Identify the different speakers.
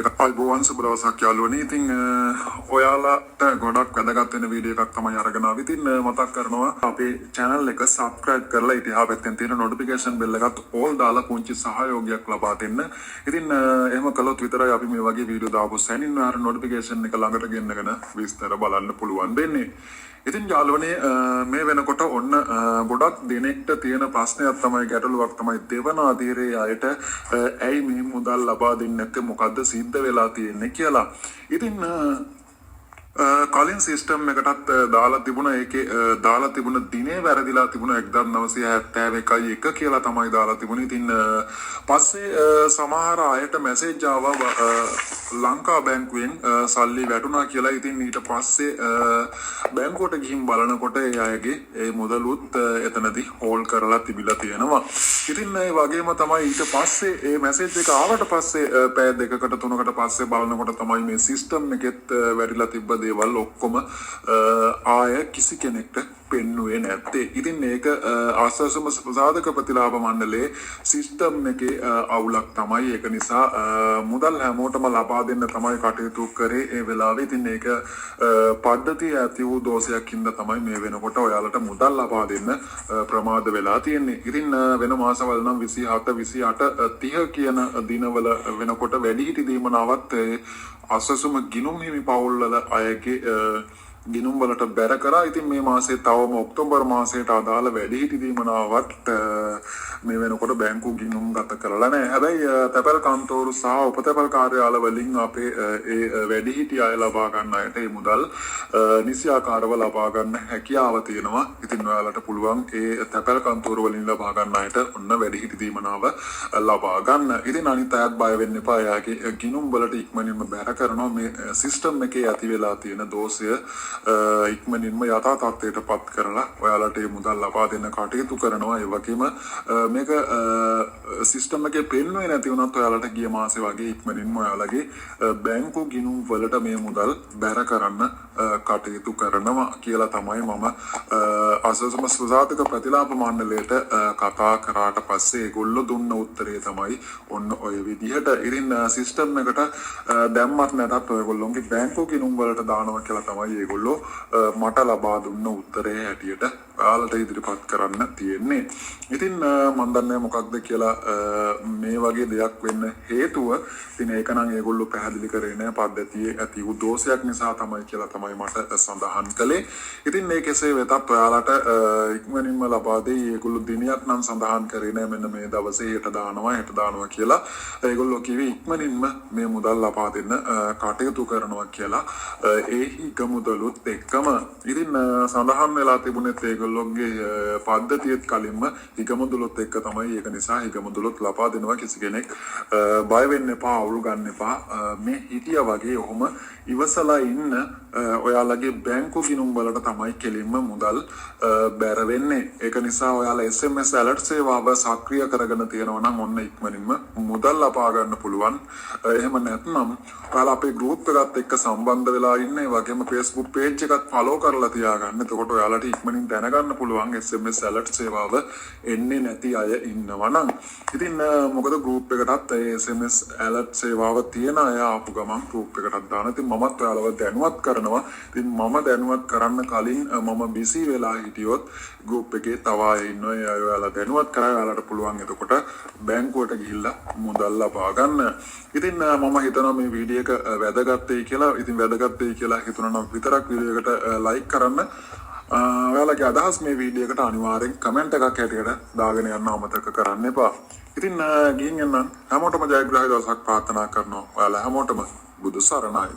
Speaker 1: ආයුබෝවන්, සුබ දවසක් යාළුවනේ. ඉතින් ඔයාලට ගොඩක් වැදගත් වෙන වීඩියෝ එකක් තමයි අරගෙන ආවේ. ඉතින් මතක් කරනවා, අපේ channel එක subscribe කරලා ඊට එහා පැත්තෙන් තියෙන notification bell එකත් all දාලා පුංචි සහයෝගයක් ලබා දෙන්න. ඉතින් එහෙම කළොත් විතරයි අපි මේ වගේ වීඩියෝ දාපු සැනින්ම අර notification එක ළඟට ගෙන්නගෙන විස්තර බලන්න පුළුවන් වෙන්නේ. ඉතින් යාළුවනේ, මේ වෙනකොට ඔන්න ගොඩක් දෙනෙක්ට තියෙන ප්‍රශ්නයක් තමයි, ගැටලුවක් තමයි, දෙවන අදියරේ අයට ඇයි මේ මුදල් ලබා දෙන්නේ නැත්තේ, මොකද්ද සිද්ධ වෙලා තියෙන්නේ කියලා. ඉතින් කලින් සිස්ටම් එකටත් දාලා තිබුණ ඒකේ දාලා තිබුණ දිනේ වැරදිලා තිබුණ. 1971යි 1 කියලා තමයි දාලා තිබුණේ. ඉතින් පස්සේ සමහර අයට මැසේජ් ආවා ලංකා බැංකුවෙන් සල්ලි වැටුණා කියලා. ඉතින් ඊට පස්සේ බැංකුවට ගිහින් බලනකොට ඒ අයගේ ඒ මුදලුත් එතනදී හෝල්ඩ් කරලා තිබිලා තියෙනවා. ඉතින් ඒ වගේම තමයි ඊට පස්සේ ඒ මැසේජ් එක ආවට පස්සේ පැය 2කට 3කට පස්සේ බලනකොට තමයි මේ සිස්ටම් එකෙත් වැටිලා තිබ්බ දේවල් ඔක්කොම ආය කිසි කෙනෙක්ට පෙන්නුවේ නැත්තේ. ඉතින් මේක අස්වැසුම සාධක ප්‍රතිලාභ මණ්ඩලයේ සිස්ටම් එකේ අවුලක් තමයි. ඒක නිසා මුදල් හැමෝටම ලබා දෙන්න තමයි කටයුතු කරේ ඒ වෙලාවේ. ඉතින් ඒක පද්ධතිය ඇති වූ දෝෂයක් හින්දා තමයි මේ වෙනකොට ඔයාලට මුදල් ලබා දෙන්න ප්‍රමාද වෙලා තියෙන්නේ. ඉතින් වෙන මාසවල නම් 27, 28, 30 කියන දිනවල වෙනකොට වැඩිහිටි දීමනාවත් ඒ අස්වැසුම ගිණුම් හිමි පවුල්වල අයගේ ගිණුම් වලට බැර කරා. ඉතින් මේ මාසේ තවම ඔක්තෝබර් මාසයට අදාළ වැඩිහිටි දීමනාවත් මේ වෙනකොට බැංකු ගිණුම් ගත කරලා නැහැ. හැබැයි තැපැල් කන්තෝරු සහ උපතැපැල් කාර්යාල වලින් අපේ ඒ වැඩිහිටි අය ලබා ගන්න අයට ඒ මුදල් නිසියාකාරව ලබා ගන්න හැකියාව තියෙනවා. ඉතින් ඔයාලට පුළුවන් ඒ තැපැල් කන්තෝරු වලින් ලබා ගන්න අයට ඔන්න වැඩිහිටි දීමනාව ලබා ගන්න. ඉතින් අනිත් අයත් බය වෙන්න එපා. එයාගේ ගිණුම් වලට ඉක්මනින්ම බැර කරනවා. මේ සිස්ටම් එකේ ඇති වෙලා තියෙන දෝෂය ඉක්මනින්ම යථා තත්ත්වයට පත් කරලා ඔයාලට මේ මුදල් ලබා දෙන්න කටයුතු කරනවා. ඒ වගේම මේක සිස්ටම් එකේ පෙන්නුවේ නැති වුණත් ඔයාලට ගිය මාසේ වගේ ඉක්මනින්ම ඔයාලගේ බැංකු ගිණුම් වලට මේ මුදල් බැර කරන්න කටයුතු කරනවා කියලා තමයි මම අස්වැසුම සාධක ප්‍රතිලාභ මණ්ඩලයට කතා කරාට පස්සේ ඒගොල්ලෝ දුන්න උත්තරේ තමයි ඔන්න ඔය විදිහට. ඉතින් සිස්ටම් එකට දැම්මත් නැතත් ඔයගොල්ලෝගේ බැංකු ගිණුම් වලට දානවා කියලා තමයි ඒගොල්ලෝ මට ලබා දුන්න උත්තරේ හැටියට ඔයාලට ඉදිරිපත් කරන්න තියෙන්නේ. ඉතින් මන් දන්නේ මොකක්ද කියලා මේ වගේ දෙයක් වෙන්න හේතුව. ඉතින් ඒක නම් ඒගොල්ලෝ පැහැදිලි කරේ නෑ. පද්ධතියේ ඇති වූ දෝෂයක් නිසා තමයි කියලා තමයි මට සඳහන් කළේ. ඉතින් මේ කෙසේ වෙතත් ඔයාලට ඉක්මනින්ම ලබා දෙයි. ඒගොල්ලෝ දිනයක් නම් සඳහන් කරේ නෑ, මෙන්න මේ දවසේ හෙට දානවා, හෙට දානවා කියලා. ඒගොල්ලෝ කිව්වේ ඉක්මනින්ම මේ මුදල් ලබා දෙන්න කටයුතු කරනවා කියලා. ඒ හිග මුදලුත් එක්කම. ඉතින් සඳහන් වෙලා තිබුණෙත් ඒගොල්ලෝගේ පද්ධතියත් කලින්ම හිග මුදලුත් එක්ක තමයි. ඒක නිසා හිග මුදලුත් ලබා දෙනවා. කිසි කෙනෙක් බය වෙන්න එපා, අවුල් ගන්න එපා. මේ හිටියා වගේ ඔහොම ඉවසලා ඉන්න. ඔයාලගේ බැංකු ගිණුම් වලට තමයි කෙලින්ම මුදල් බැර වෙන්නේ. ඒක නිසා ඔයාලා SMS alert සේවාව සක්‍රිය කරගෙන තියෙනවා නම් ඔන්න ඉක්මනින්ම මුදල් ලබා ගන්න පුළුවන්. එහෙම නැත්නම් ඔයාලා අපේ ගෲප් එකත් එක්ක සම්බන්ධ වෙලා ඉන්න. ඒ වගේම Facebook page එකත් ෆලෝ කරලා තියාගන්න. එතකොට ඔයාලට ඉක්මනින් දැනගන්න පුළුවන් SMS alert සේවාව එන්නේ නැති අය ඉන්නවා නම්. ඉතින් මොකද ගෲප් එකටත් ඒ SMS alert සේවාව තියෙන අය ආපු ගමන් ගෲප් එකටත් දාන. ඉතින් මමත් ඔයාලව දැනුවත් කරනවා. ඉතින් මම දැනුවත් කරන්න කලින් මම බිසි වෙලා හිටියොත් ගෲප් එකේ තව අය ඉන්නවා. ඒ අය ඔයාලා දැනුවත් කරා. ඔයාලට පුළුවන් එතකොට බැංකුවට ගිහිල්ලා මුදල් ලබා ගන්න. ඉතින් මම හිතනවා මේ වීඩියෝ එක වැදගත් වෙයි කියලා. ඉතින් වැදගත් වෙයි කියලා හිතුණා නම් විතරක් වීඩියෝ එකට ලයික් කරන්න. ඔයාලගේ අදහස් මේ වීඩියෝ එකට අනිවාර්යෙන් කමෙන්ට් එකක් හැටියට දාගෙන යන්න අමතක කරන්න එපා. ඉතින් ගිහින් එන්නම්. හැමෝටම ජයග්‍රාහී දවසක් ප්‍රාර්ථනා කරනවා. ඔයාලා හැමෝටම බුදු සරණයි.